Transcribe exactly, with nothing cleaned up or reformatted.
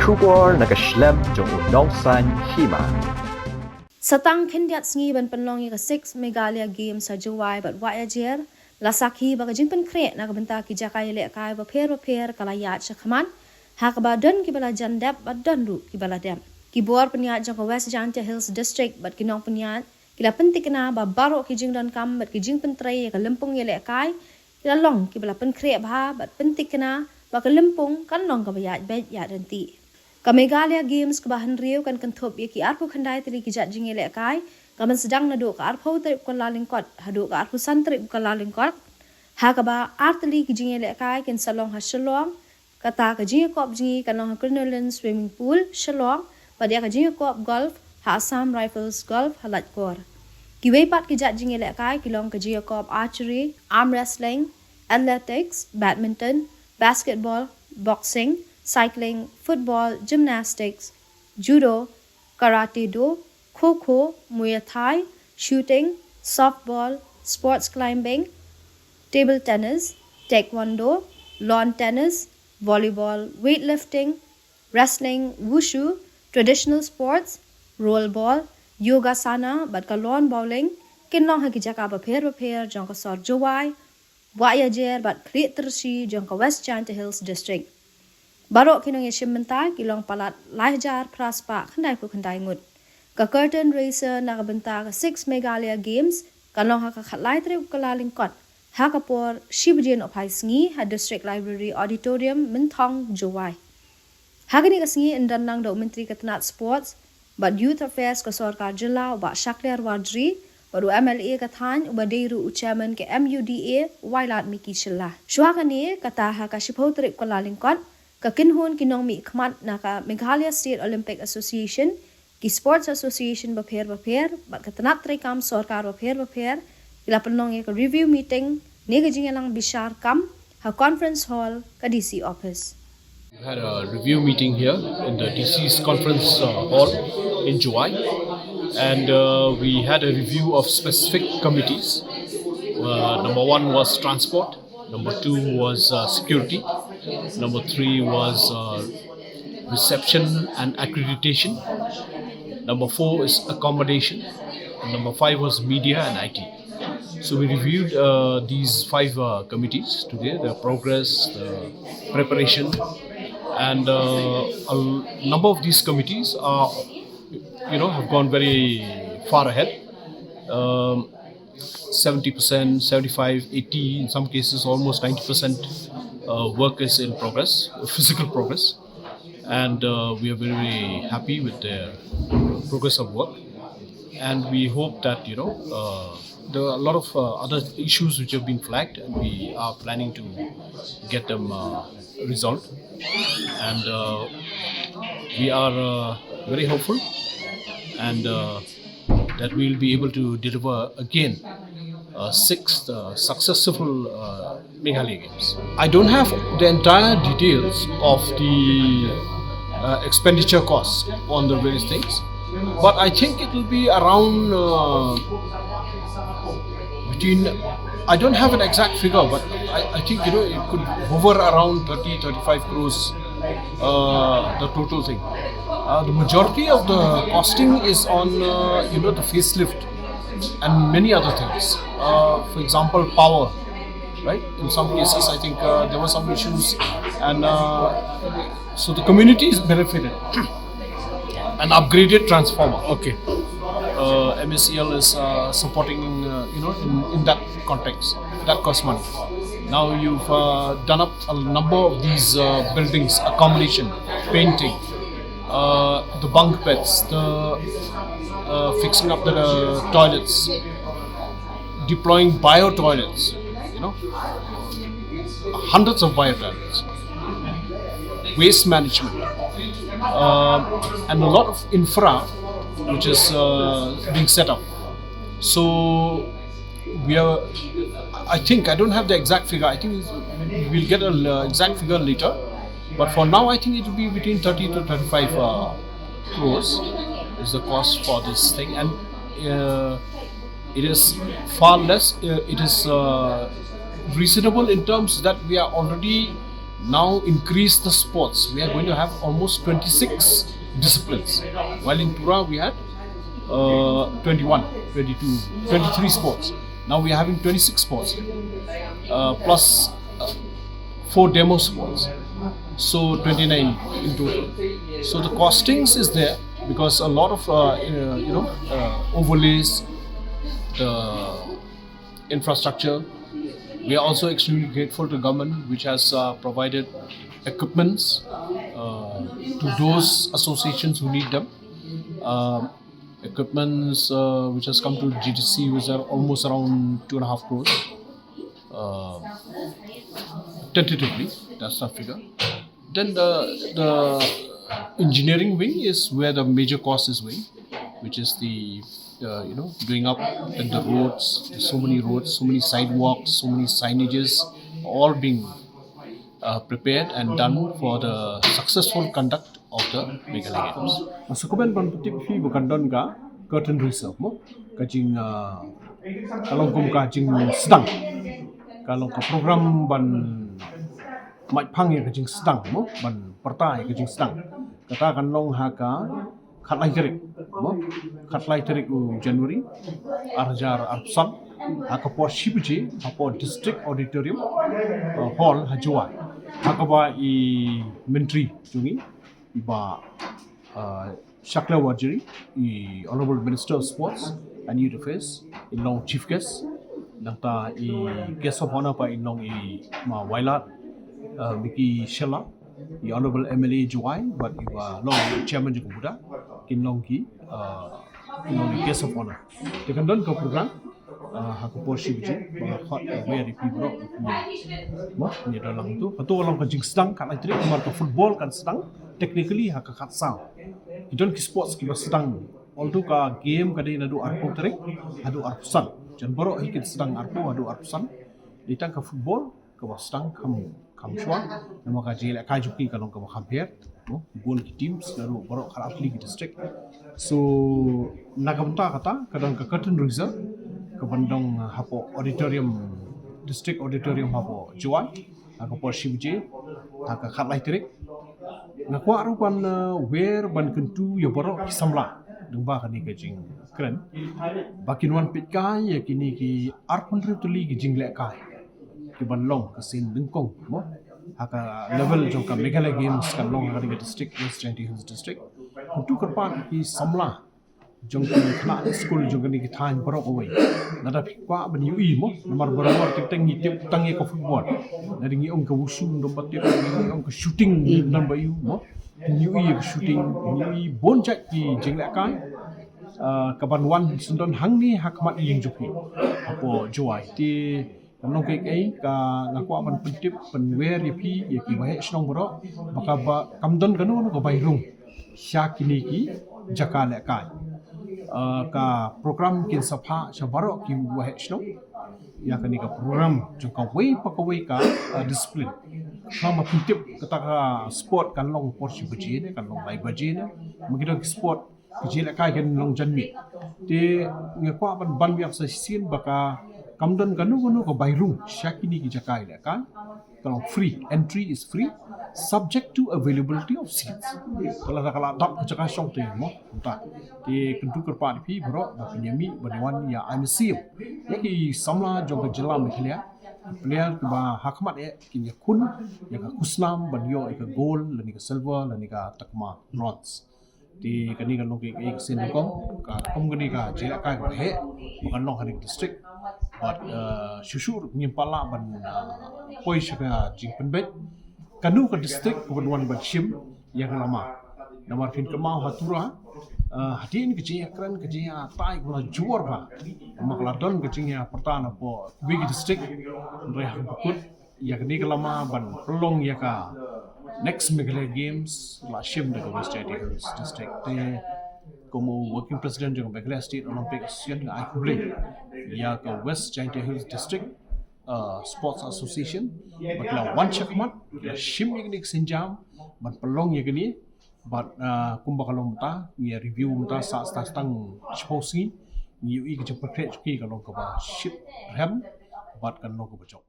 Khubor na ka shlem jong u nongsan hima. Satang khyndiat sngi ban pynlong ïa ka six Meghalaya Games ha Jowai bad Wahiajer, la sakhi ba ka jingpynkhreh na ka bynta ki jaka ïalehkai bapher bapher ka la ïaid shakhmat, ha kaba don kiba la jan dep bad don ruh kiba la dep. Ki bor pynïaid jong ka West Jaintia Hills District bad ki nongpynïaid ki la pyntikna ba baroh ki jingdonkam bad ki jingpyntrei ïa ka lympung ïalehkai ki la long kiba la pynkhreh bha bad pyntikna ba ka lympung kan long kaba ïaid beit ïaid ryntih. Ka Meghalaya Games kaba hynriew kan kynthup ïa ki arphew khyndai tylli ki jait jingïalehkai, ka ban sdang naduh ka arphew tarik u Kyllalyngkot haduh ka arphew san tarik u Kyllalyngkot, ha kaba ar tylli ki jingïalehkai kin sa long ha Shillong, kata ka jingïakop jngi kan long ha Crinoline Swimming Pool, Shillong, bad ïa ka jingïakop golf ha Assam Rifles Golf ha Laitkor. Kiwei pat ki jait jingïalehkai ki long ka jingïakop archery, arm wrestling, athletics, badminton, basketball, boxing, cycling, football, gymnastics, judo, karate do, kho kho, muay thai, shooting, softball, sports climbing, table tennis, taekwondo, lawn tennis, volleyball, weightlifting, wrestling, wushu, traditional sports, roll ball, yogasana bad ka lawn bowling kin long ha ki jaka bapher bapher jong ka sor Jowai, Wahiajer bad Khliehtyrshi jong ka West Jaintia Hills District. Baroh ki nongïashim bynta ki long palat lai hajar phra spah khyndai phew khyndai ngut. Ka curtain raiser na ka bynta ka six Meghalaya Games kan long ha ka khatlai tarik u Kyllalyngkot ha ka por shi baje nohphai sngi ha District Library Auditorium, Mynthong, Jowai. Ha kane ka sngi yn don lang da u Myntri ka tnat Sports bad Youth Affairs ka sorkar jylla u Bah Shakliar Warjri bad u M L A ka thaiñ uba dei ruh u chairman ka M U D A, u Wailadmiki Shylla. Shuwa kane, kata ha ka shiphew tarik u Kyllalyngkot, ka kynhun ki nongmihkhmat na ka Meghalaya State Olympic Association, ki sports association bapher bapher bad ka tnat treikam sorkar bapher bapher ki la pynlong ïa ka review meeting ne ka jingïalang bishar kam ha conference hall ka D C office. We had a review meeting here in the D C's conference uh, hall in Jowai, and uh, we had a review of specific committees. Uh, number one was transport, number two was uh, security, number three was uh, reception and accreditation, number four is accommodation, and number five was media and I T. So we reviewed uh, these five uh, committees today: the progress, the preparation, and uh, a number of these committees are, you know, have gone very far ahead. Um, seventy percent, seventy-five, eighty, in some cases almost ninety percent uh, work is in progress, physical progress. And uh, we are very, very happy with the progress of work. And we hope that, you know, uh, there are a lot of uh, other issues which have been flagged, and we are planning to get them uh, resolved. And uh, we are uh, very hopeful and uh, that we will be able to deliver again a sixth uh, successful uh, Meghalaya Games. I don't have the entire details of the uh, expenditure costs on the various things, but I think it will be around uh, between. I don't have an exact figure, but I, I think, you know, it could hover around thirty, thirty-five crores, uh, the total thing. Uh, the majority of the costing is on, uh, you know, the facelift and many other things. Uh, for example, power, right? In some cases, I think uh, there were some issues, and uh, so the community is benefited. An upgraded transformer. Okay. Uh, M A C L is uh, supporting, uh, you know, in, in that context. That costs money. Now you've uh, done up a number of these uh, buildings, accommodation, painting, uh, the bunk beds, the uh, fixing up the uh, toilets, deploying bio toilets, you know, hundreds of bio toilets, waste management, um, and a lot of infra which is uh, being set up. So we are, I think, I don't have the exact figure. I think we'll get an uh, exact figure later. But for now, I think it will be between thirty to thirty-five uh, crores is the cost for this thing. And uh, it is far less. Uh, it is uh, reasonable in terms that we are already Now increase the sports. We are going to have almost twenty-six disciplines. While in Tura we had uh, twenty-one, twenty-two, twenty-three sports. Now we are having twenty-six sports, uh, plus uh, four demo sports. So twenty-nine in total. So the costings is there because a lot of uh, uh, you know uh, overlays, the infrastructure. We are also extremely grateful to government, which has uh, provided equipments uh, to those associations who need them. Um equipments uh, which has come to G T C, which are almost around two and a half crores, uh, tentatively. That's the figure. Then the the engineering wing is where the major cost is going, which is the uh, you know doing up and the roads. There's so many roads, so many sidewalks, so many signages, all being uh, prepared and done for the successful conduct of the Meghalaya Games. Sa kumban ban pyntip phi ba kan don ka curtain raiser mo, ka jing uh, ka long kum ka jingsdang, ka long ka program ban mait phang ïa ka jingsdang mo, ban pyrta ïa ka jingsdang. Kata kan long ha ka khatlai tarik mo, khatlai tarik u January ar hajar arphew san, ha ka por shi baje ha por District Auditorium uh, Hall ha Jowai. Ha kaba i Myntri jong ngi, i Bah uh, Shakliar Warjri, i Honourable Minister of Sports and Youth Affairs, in long Chief Guest. Nangta i Guest of Honour pat in long i Ma Wailadmiki Shylla, i Honourable M L A Jowai bad i ba long Chairman jong ka MUDA, kin long ki uh, kin long i Guest of Honour. Te kan don ka program uh, ha ka por shi baje, ba nga khot ka wer ïa phi baroh. Mo, ngi da lang tu, hato long ka jingsdang khatlai tarik, namar ka football kan sdang technically ha ka khatsaw. Ki don ki sports kiba sdang, although ka game ka dei naduh arphew tarik haduh arphew san. Jan baroh hi kin sdang arphew haduh arphew san. Dei tang ka football kaba sdang kham kham shuwa, namar ka jingïalehkai jong ki ka long kaba kham pher mo, bun ki teams naduh baroh khatlai tylli ki district. So na ka bynta kata ka don ka curtain raiser kaban don hapoh auditorium, District Auditorium hapoh Jowai, ha ka por shi baje ha ka khatlai tarik. Nga kwah ruh ban uh, wer ban kyntu ïa baroh ki samla lyngba kane ka jingkren ba kin wan peit kai ïa kine ki arphew hynriew tylli ki jinglehkai kiban long ka sien nyngkong mo, ha ka level jong ka Meghalaya Games kan long ha ka district, West Jaintia Hills District. Kyntu kyrpad ki samla jong ki khynnah skul jong kane ka thaiñ baroh kawei, lada phi kwah ban ïohi mo, namar barabor teng teng ngi tip tang ïa ka football, lada ngi ong ka wushu, ym pat tip, ngi ong ka shooting, ym don ba ïohi mo. Ngi ïohi ïa ka shooting, ngi ïohi bun jait ki jinglehkai uh, kaban wan syndon hangne ha khmat ïing jong phi hapoh Jowai. Te kan long kaei kaei ka nga kwah ban pyntip pynwer ïa phi, ïa ki waheh shnong baroh, ba ka ba kam don kano kano ka bai rung sha kine ki jaka lehkai. Uh, ka program kin sa phah sha baroh ki waheh shnong ïa kane ka program jong kawei pa kawei ka uh, discipline. Khnang ba phin tip, kata ka sport kan long por shi baje ne, kan long lai baje ne, ma ki don ki sport ki jingïalehkai kan long janmiet. Te nga kwah ban ban biang sa shisien ba ka kam don kano kano ka bai rung sha kine ki jaka ïalehkai. Ka long free, entry is free, subject to availability of seats. Ka la, ka la dap ka jaka shong te mo, kumta. Te kyntu kyrpad ïa phi baroh ba phin ïa mih ban ïa wan ïa ai mynsiem ïa ki samla jong ka jylla Meghalaya, player kiba ha khmat eh kin ïakhun ïa ka khusnam ban ïoh ïa ka gold lane ka silver lane ka takma bronze. Te kane ka long kaei kaei ka sien nyngkong, ka kum kane ka jingïalehkai kaba heh ba kan long ha kane ka district. Bad uh, shuh shuh ruh ngim pat lah ban uh, poi sha ka jingpynbeit kano ka district kaban wan ban shim ïa ka lama. Namar phin kynmaw ha Tura uh, hadien ka jingïakren, ka jingïatai kaba la jur bha, namar ka la don ka jingïapyrta napoh kiwei ki district, hynrei ha kaba kut ïa kane ka lama ban pynlong ïa ka next Meghalaya Games la shim da ka West Jaintia Hills District. Te kum u working president jong ka Meghalaya State Olympic Association, nga ai khublei ïa ka West Jaintia Hills District uh, Sports Association ba ki la wan shakhmat, ki la shim ïa kane ka sienjam ban pynlong ïa kane. Bad uh, kumba ka long mynta, ngi review mynta sa sa tang shiphew sngi, ngi ïohi ka jingpyrkhat jong ki ka long kaba shitrhem bad kan long kaba jop.